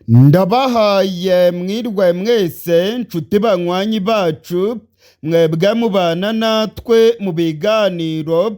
Ndabahaye mwirwe mwese nshuti banywanyi bacu, mwebwe mubana natwe mu biganiro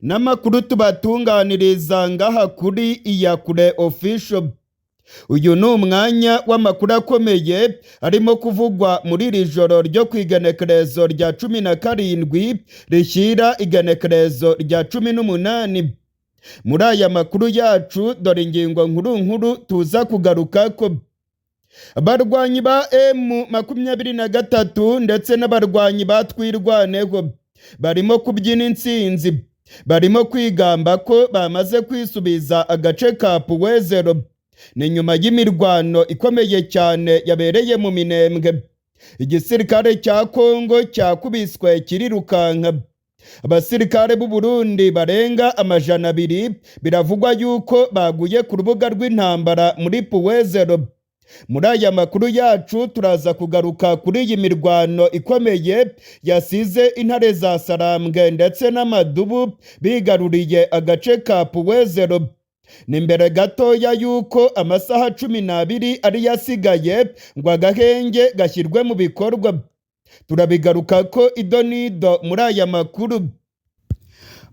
n'amakuru tubatunganiriza ngaha kuri Iyakure Official. Uyu ni umwanya w'amakuru akomeye arimo kuvugwa muri iri joro ryo ku igenekerezo rya 17 rishyira igenekerezo rya 18. Muri aya makuru yacu dore ingingo nkuru nkuru tuza kugarukako. Abarwanyi ba M23 ndetse n'abarwanyi ba Twirwaneho barimo kubyina intsinzi, barimo kwigamba ko bamaze kwisubiza agace ka Puwezero. Ni nyuma y'imirwano ikomeye cyane yabereye mu Minembwe. Igisirikare cya Kongo cyakubiswe kirirukanka. Abasirikare b'u Burundi barenga 200 biravugwa yuko baguye ku rubuga rw'intambara muri Puwezero. Muri aya makuru yacu turaza kugaruka kuri iyi mirwano ikomeye yasize intare za Sarambwe ndetse n'amadubu bigaruriye agace ka Puwezero. Ni mbere gatoya yuko amasaha 12 ariyo asigaye ngo agahenge gashyirwe mu bikorwa. Turabigaruka ko idonido muri aya makuru.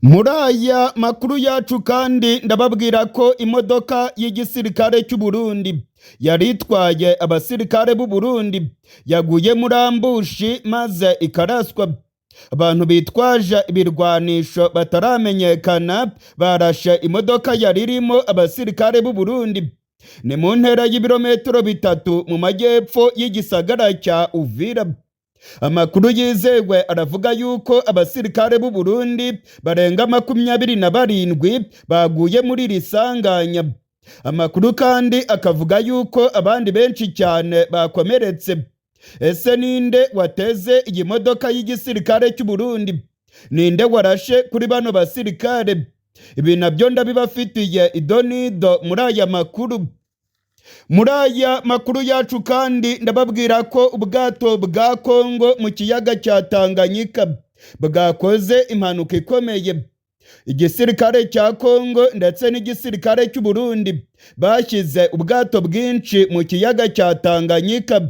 Muri aya makuru yacu kandi ndababwira ko imodoka y'igisirikare cy'u Burundi yari itwaye abasirikare b'u Burundi yaguye muri ambushi maze ikaraswa. Abantu bitwaje ibirwanisho bataramenyekana barashe imodoka yari irimo abasirikare b'u Burundi. Ni mu ntera y'ibirometero 3 mu majyepfo y'igisagara cya Uvira. Amakuru yizewe aravuga yuko abasirikare b'u Burundi barenga 27 baguye muri iri sanganya. Amakuru kandi akavuga yuko abandi benshi cyane bakomeretse. Ese ninde wateze iyi modoka y'igisirikare cy'u Burundi? Ninde warashe kuri bano basirikare? Ibi nabyo ndabibafitiye idonido muri aya makuru. Muri aya makuru yacu kandi ndababwira ko ubwato bwa Kongo mu kiyaga cya Tanganyika bwakoze impanuka ikomeye. Igisirikare cya Kongo ndetse n'igisirikare cy'u Burundi bashyize ubwato bwinshi mu kiyaga cya Tanganyika.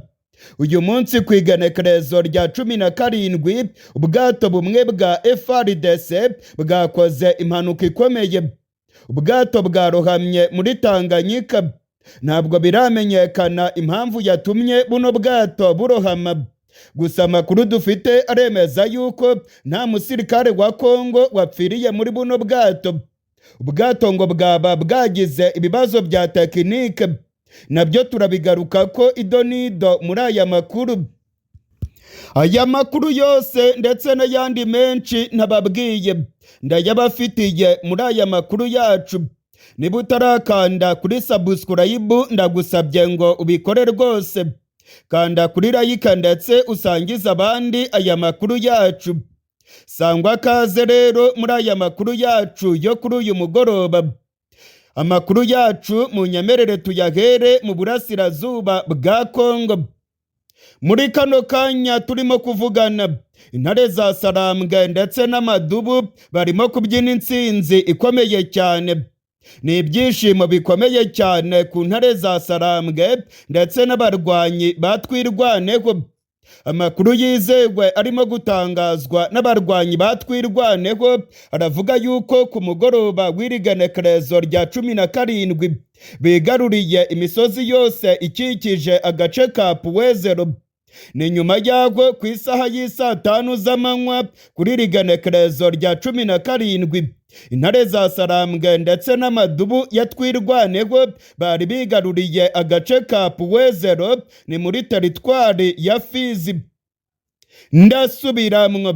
Uyu munsi ku igenekerezo rya 17 ubwato bumwe bwa FARDC bwakoze impanuka ikomeye. Ubwato bwarohamye muri Tanganyika. Ntabwo biramenyekana impamvu yatumye buno bwato burohama. Gusa amakuru dufite aremeza yuko nta musirikare wa Kongo wapfiriye muri buno bwato. Ubwato ngo bwaba bwagize ibibazo bya tekinike. Nabyo turabigaruka ko idonido muri aya makuru. Aya makuru yose ndetse n'ayandi menshi ntababwiye ndayabafitiye muri aya makuru yacu. Niba utarakanda kuri subscribe ndagusabye ngo ubikore rwose. Kanda kuri like ndetse usangize abandi aya makuru yacu. Sangwa kaze rero muri aya makuru yacu yo kuri uyu mugoroba. Amakuru yacu mu nyemerere tuyahere mu burasirazuba bwa Kongo. Muri kano kanya turimo kuvugana, intare za Sarambwe ndetse n'amadubu barimo kubyina intsinzi ikomeye cyane. Ni ibyishimo bikomeye cyane ku ntare za Sarambwe ndetse n'abarwanyi ba Twirwaneho. Amakuru yizewe arimo gutangazwa n'abarwanyi ba Twirwaneho aravuga yuko ku mugoroba w'irigenekerezo rya 17 bigaruriye imisozi yose ikikije agace ka Puwezero. Ni nyuma y'aho ku isaha y'isaa 5 z'amanywa kuri iri genekerezo rya 17 intare za Sarambwe ndetse n'amadubu ya Twirwaneho bari bigaruriye agace ka Puwezero, ni muri teritwari ya Fizi. Ndasubiramwo,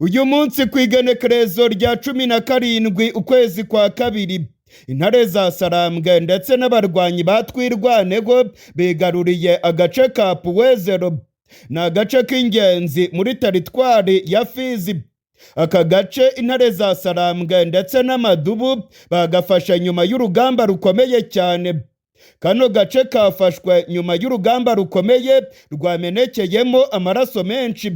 uyu munsi ku igenekerezo rya 17 ukwezi kwa kabiri intare za Sarambwe ndetse n'abarwanyi ba Twirwaneho bigaruriye agace ka Puwezero. Ni agace k'ingenzi muri teritwari ya Fizi. Aka gace intare za Sarambwe ndetse n'amadubu bagafashe nyuma y'urugamba rukomeye cyane. Kano gace kafashwe nyuma y'urugamba rukomeye rwamenekeyemo amaraso menshi.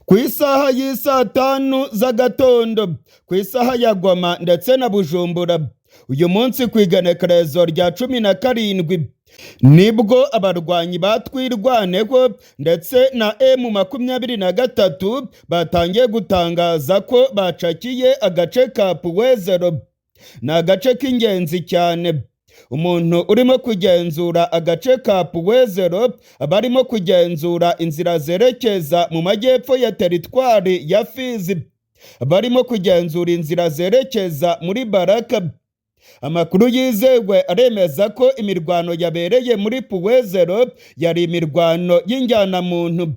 Ku isaha y'isaa 5 z'agatondo, ku isaha ya Goma ndetse na Bujumbura, uyu munsi ku igenekerezo rya 17, nibwo abarwanyi ba Twirwaneho ndetse na M23 batangiye gutangaza ko bacakiye agace ka Puwezero. Ni agace k'ingenzi cyane. Umuntu urimo kugenzura agace ka Puwezero aba arimo kugenzura inzira zerekeza mu majyepfo ya teritwari ya Fizi, barimo kugenzura inzira zerekeza muri Baraka. Amakuru yizewe aremeza ko imirwano yabereye muri Puwezero yari imirwano y'injyanamuntu.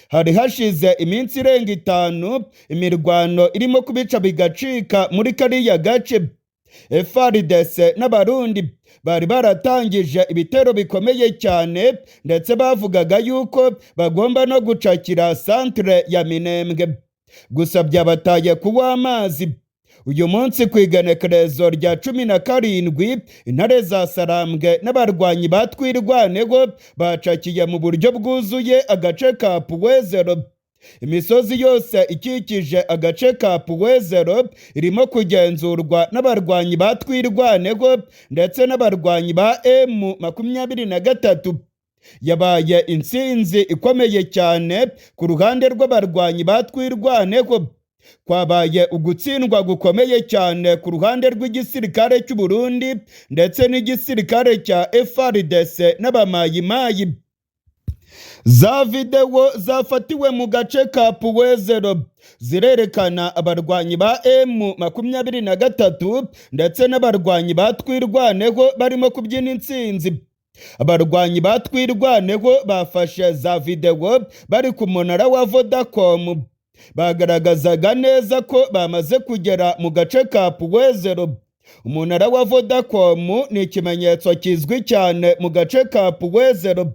Hari hashize iminsi irenga 5 imirwano irimo kubica bigacika muri kariya gace. FARDC n'Abarundi bari baratangije ibitero bikomeye cyane, ndetse bavugaga yuko bagomba no gucakira santere ya Minembwe, gusa byabataye kuwa amazi. Uyu munsi ku igenekerezo rya 17, intare za Sarambwe n'abarwanyi ba Twirwaneho bacakiye mu buryo bwuzuye agace ka Puwezero. Imisozi yose ikikije agace ka Puwezero irimo kugenzurwa n'abarwanyi ba Twirwaneho ndetse n'abarwanyi ba M23. Yabaye intsinzi ikomeye cyane ku ruhande rw'abarwanyi ba Twirwaneho. Kwabaye ugutsindwa gukomeye cyane ku ruhande rw'igisirikare cy'u Burundi ndetse n'igisirikare cya FARDC n'abamayimayi. Za videwo zafatiwe mu gace ka Puwezero zirerekana abarwanyi ba M23 ndetse n'abarwanyi ba Twirwaneho barimo kubyina intsinzi. Abarwanyi ba Twirwaneho bafashe za videwo bari ku munara wa Vodacom, bagaragazaga neza ko bamaze kugera mu gace ka Puwezero. Umunara wa Vodacom ni ikimenyetso kizwi cyane mu gace ka Puwezero.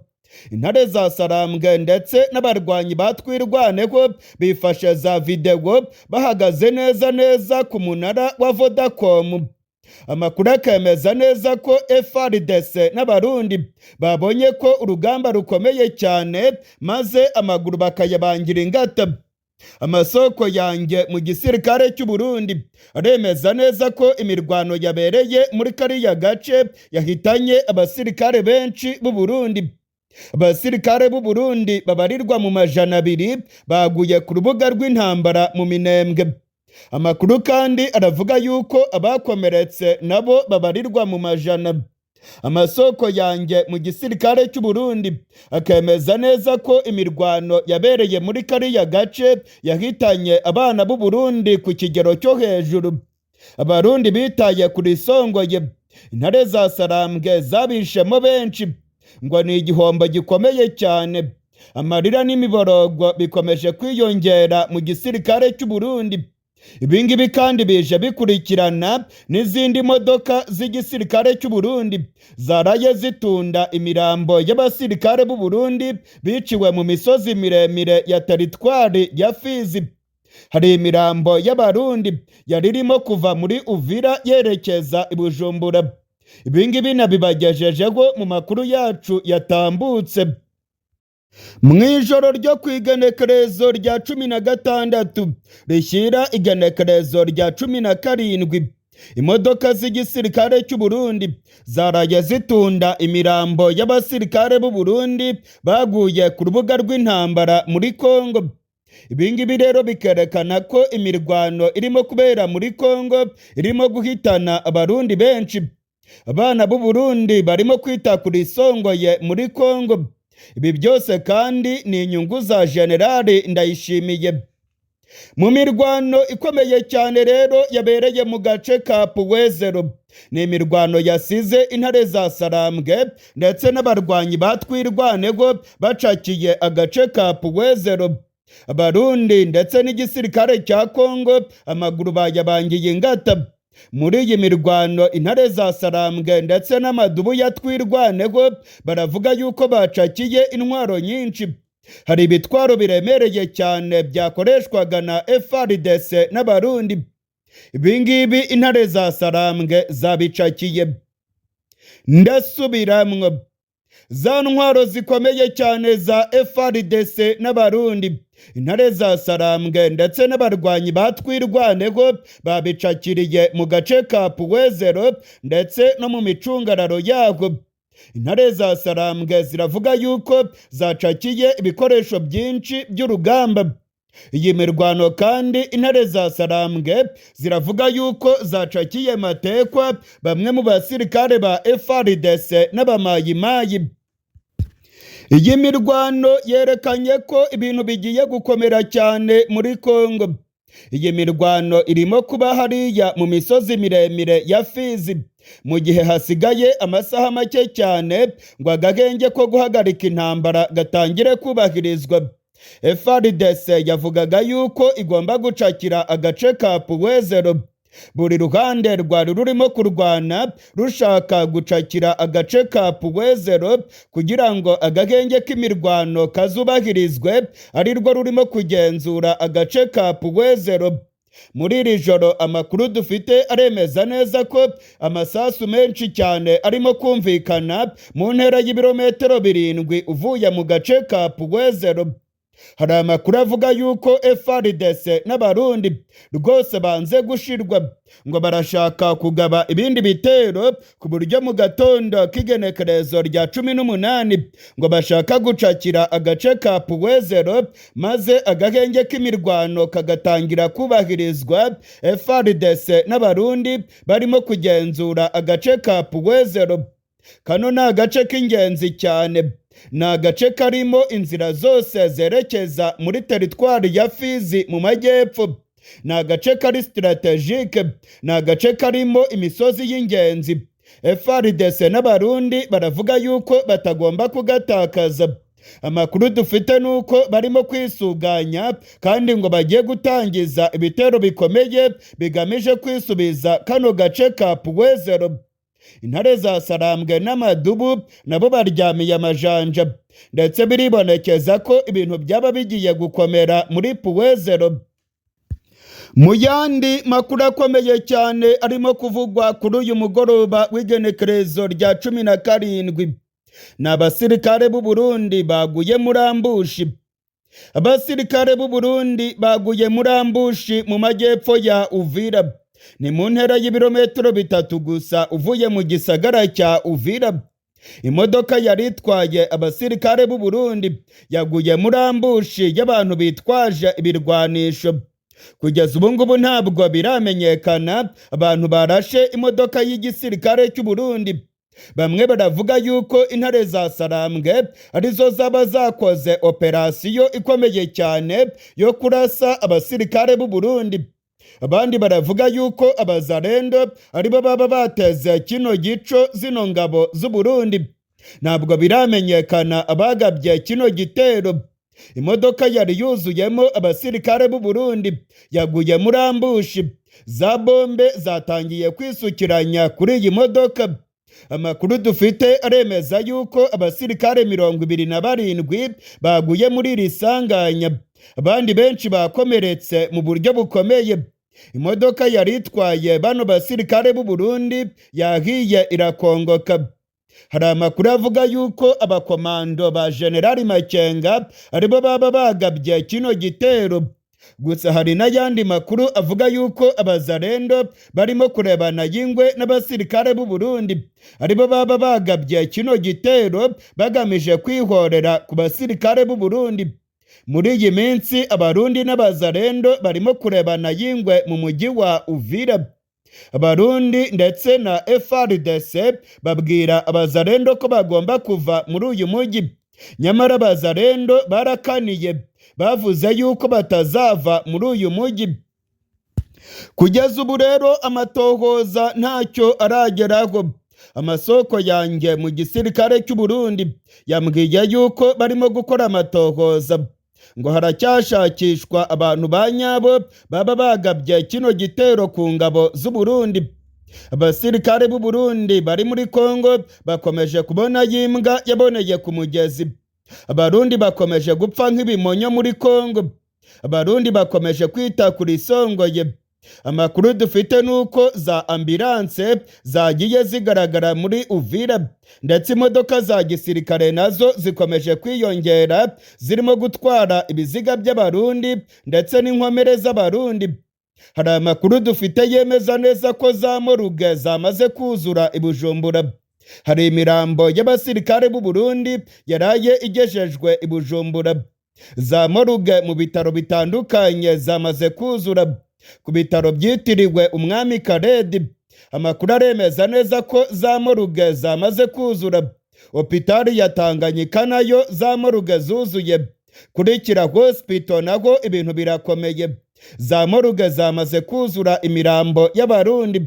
Intare za Sarambwe ndetse n'abarwanyi ba Twirwaneho bifashe za videwo bahagaze neza neza ku munara wa Vodacom. Amakuru akemeza neza ko FARDC n'Abarundi babonye ko urugamba rukomeye cyane, maze amaguru bakayabangira ingata. Amasoko yanjye mu gisirikare cy'u Burundi aremeza neza ko imirwano yabereye muri kariya gace yahitanye abasirikare benshi b'u Burundi. Abasirikare b'u Burundi babarirwa mu 200 baguye ku rubuga rw'intambara mu Minembwe. Amakuru kandi aravuga yuko abakomeretse nabo babarirwa mu 100. Amasoko yanjye mu gisirikare cy'u Burundi akemeza neza ko imirwano yabereye muri kariya gace yahitanye abana b'u Burundi ku kigero cyo hejuru. Abarundi bitaye kuri Songoye, intare za Sarambwe zabishemo benshi, ngo ni igihombo gikomeye cyane. Amarira n'imiborogo bikomeje kwiyongera mu gisirikare cy'u Burundi. Ibingibi kandi bije bikurikirana n'izindi modoka z'igisirikare cy'u Burundi zaraye zitunda imirambo y'abasirikare b'u Burundi biciwe mu misozi miremire ya teritwari ya Fizi. Hari imirambo y'Abarundi yari irimo kuva muri Uvira yerekeza i Bujumbura. Ibingibi nabibagejejeho mu makuru yacu yatambutse. Mu ijoro ryo ku igenekerezo rya 16 rishyira igenekerezo rya 17, imodoka z'igisirikare cy'u Burundi zaraye zitunda imirambo y'abasirikare b'u Burundi baguye ku rubuga rw'intambara muri Kongo. Ibingibi rero bikerekana ko imirwano irimo kubera muri Kongo irimo guhitana Abarundi benshi. Abana b'u Burundi barimo kwita kuri Songoye muri Kongo. Ibi byose kandi ni inyungu za Generali Ndayishimiye. Mu mirwano ikomeye cyane rero yabereye mu gace ka Puwezero, ni imirwano yasize intare za Sarambwe ndetse n'abarwanyi ba Twirwaneho bacakiye agace ka Puwezero. Abarundi ndetse n'igisirikare cya Kongo amaguru bayabangiye ingata. Muri iyi mirwano intare za Sarambwe ndetse n'amadubu ya Twirwaneho baravuga yuko bacakiye intwaro nyinshi. Hari ibitwaro biremereye cyane byakoreshwaga na FARDC n'Abarundi. Ibingibi intare za Sarambwe zabicakiye. Ndasubiramwo. Za ntwaro zikomeye cyane za FARDC n'Abarundi, Intare za Sarambwe ndetse n'abarwanyi ba Twirwaneho babicakiriye mu gace ka Puwezero ndetse no mu micungararo yaho. Intare za Sarambwe ziravuga yuko zacakiye ibikoresho byinshi by'urugamba. Iyi mirwano kandi, Intare za Sarambwe ziravuga yuko zacakiye matekwa bamwe mu basirikare ba FARDC n'Abamayimayi. Iyi mirwano yerekanye ko ibintu bigiye gukomera cyane muri Kongo. Iyi mirwano irimo kuba hariya mu misozi miremire ya Fizi, mu gihe hasigaye amasaha make cyane ngo agahenge ko guhagarika intambara gatangire kubahirizwa. FARDC yavugaga yuko igomba gucakira agace ka Puwezero. Buri ruhande rwari rurimo kurwana rushaka gucakira agace ka Puwezero kugira ngo agahenge k'imirwano kazubahirizwe, ari rwo rurimo kugenzura agace ka Puwezero. Muri iri joro, amakuru dufite aremeza neza ko amasasu menshi cyane arimo kumvikana mu ntera y'ibirometero 7 uvuye mu gace ka Puwezero. Hari amakuru avuga yuko FARDC n'Abarundi rwose banze gushirwa, ngo barashaka kugaba ibindi bitero ku buryo mu gatondo k'igenekerezo rya 18 ngo bashaka gucakira agace ka Puwezero, maze agahenge k'imirwano kagatangira kubahirizwa, FARDC n'Abarundi barimo kugenzura agace ka Puwezero. Kano ni agace k'ingenzi cyane, ni agace karimo inzira zose zerekeza muri teritwari ya Fizi mu majyepfo, ni agace kari stratégique, ni agace karimo imisozi y'ingenzi. FARDC n'Abarundi baravuga yuko batagomba kugatakaza. Amakuru dufite ni uko barimo kwisuganya kandi ngo bagiye gutangiza ibitero bikomeye bigamije kwisubiza kano gace ka Puwezero. Intare za Sarambwe n'Amadubu nabo baryamiye amajanja, ndetse biribonekeza ko ibintu byaba bigiye gukomera muri Puwezero. Mu yandi makuru akomeye cyane arimo kuvugwa kuri uyu mugoroba w'igenekerezo rya 17, ni abasirikare b'u Burundi baguye muri ambush. Abasirikare b'u Burundi baguye muri ambush mu majyepfo ya Uvira, ni mu ntera y'ibirometero 3 gusa uvuye mu gisagara cya Uvira. Imodoka yari itwaye abasirikare b'u Burundi yaguye muri ambush y'abantu bitwaje ibirwanisho. Kugeza ubu ngubu ntabwo biramenyekana abantu barashe imodoka y'igisirikare cy'u Burundi. Bamwe baravuga yuko Intare za Sarambwe arizo zaba zakoze operasiyo ikomeye cyane yo kurasa abasirikare b'u Burundi. Abandi baravuga yuko Abazarendo aribo baba bateze kino gico zino ngabo z'u Burundi. Ntabwo biramenyekana abagabye kino gitero. Imodoka yari yuzuyemo abasirikare b'u Burundi yaguye muri ambush. Za bombe zatangiye kwisukiranya kuri iyi modoka. Amakuru dufite aremeza yuko abasirikare 27 baguye muri iri sanganya, abandi benshi bakomeretse mu buryo bukomeye. Imodoka yari itwaye bano basirikare b'u Burundi yahiye irakongoka. Hari amakuru avuga yuko abakomando ba Generali Makenga aribo baba bagabye kino gitero. Gusa hari n'ayandi makuru avuga yuko Abazarendo barimo kurebana y'ingwe n'abasirikare b'u Burundi aribo baba bagabye kino gitero bagamije kwihorera ku basirikare b'u Burundi. Muri iyi minsi Abarundi n'Abazarendo barimo kurebana y'ingwe mu mujyi wa Uvira. Abarundi ndetse na FARDC babwira Abazarendo ko bagomba kuva muri uyu mujyi, nyamara Abazarendo barakaniye, bavuze yuko batazava muri uyu mujyi. Kugeza ubu rero amatohoza ntacyo arageraho. Amasoko yanjye mu gisirikare cy'u Burundi yambwiye yuko barimo gukora amatohoza, ngo haracyashakishwa abantu ba nyabo baba bagabye kino gitero ku ngabo z'u Burundi. Abasirikare b'u Burundi bari muri Kongo bakomeje kubona y'imbwa yaboneye ku mugezi. Abarundi bakomeje gupfa nk'ibimonyo muri Kongo. Abarundi bakomeje kwita ku risongoye. Amakuru dufite ni uko za ambulance zagiye zigaragara muri Uvira, ndetse imodoka za gisirikare nazo zikomeje kwiyongera, zirimo gutwara ibiziga by'Abarundi ndetse n'inkomere z'Abarundi. Hari amakuru dufite yemeza neza ko za morgue zamaze kuzura i Bujumbura. Hari imirambo y'abasirikare b'u Burundi yaraye igejejwe i Bujumbura. Za morgue mu bitaro bitandukanye zamaze kuzura. Ku bitaro byitiriwe Umwami Karedi, amakuru aremeza neza ko za morgue zamaze kuzura. Hôpital ya Tanganyika nayo za morgue zuzuye. Kuri Kira Hospital naho ibintu birakomeye, za morgue zamaze kuzura imirambo y'Abarundi.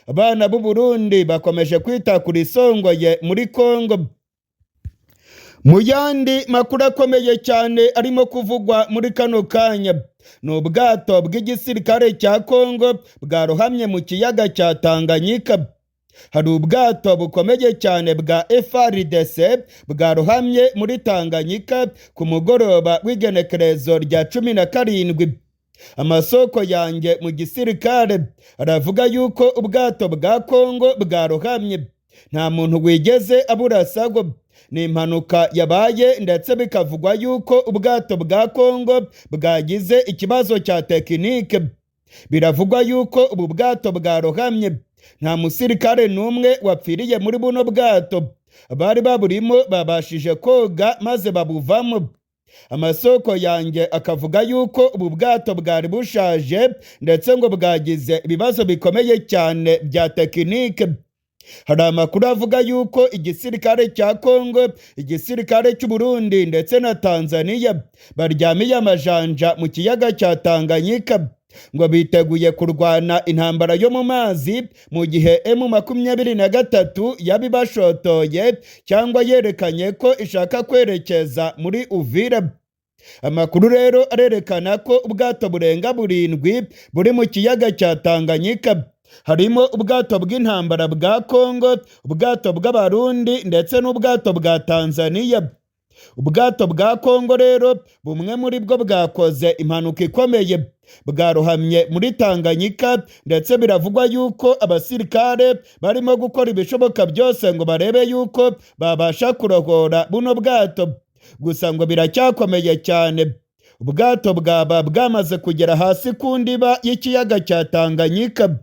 Abana b'u Burundi bakomeje kwita kuri isongoye muri Kongo. Mu yandi makuru akomeye cyane arimo kuvugwa muri kano kanya, ni ubwato bw'igisirikare cya Kongo bwarohamye mu kiyaga cya Tanganyika. Hari ubwato bukomeye cyane bwa FARDC bwarohamye muri Tanganyika ku mugoroba w'igenekerezo rya 17. Amasoko yanjye mu gisirikare aravuga yuko ubwato bwa Kongo bwarohamye, nta muntu wigeze aburasago, ni impanuka yabaye, ndetse bikavugwa yuko ubwato bwa Kongo bwagize ikibazo cya tekinike. Biravugwa yuko ubu bwato bwarohamye, nta musirikare n'umwe wapfiriye muri buno bwato, abari baburimo babashije koga maze babuvamo. Amasoko yanjye akavuga yuko ubu bwato bwari bushaje, ndetse ngo bwagize ibibazo bikomeye cyane bya tekinike. Hari amakuru avuga yuko igisirikare cya Kongo, igisirikare cy'u Burundi ndetse na Tanzania baryamiye amajanja mu kiyaga cya Tanganyika, ngo biteguye kurwana intambara yo mu mazi mu gihe M23 yabibashotoye cyangwa yerekanye ko ishaka kwerekeza muri Uvira. Amakuru rero arerekana ko ubwato burenga burindwi buri mu kiyaga cya Tanganyika, harimo ubwato bw'intambara bwa Kongo, ubwato bw'Abarundi ndetse n'ubwato bwa Tanzania. Ubwato bwa Kongo rero, bumwe muri bwo bwakoze impanuka ikomeye, bwarohamye muri Tanganyika, ndetse biravugwa yuko abasirikare barimo gukora ibishoboka byose ngo barebe yuko babasha kurohora buno bwato, gusa ngo biracyakomeye cyane. Ubwato bwaba bwamaze kugera hasi ku ndiba y'ikiyaga cya Tanganyika.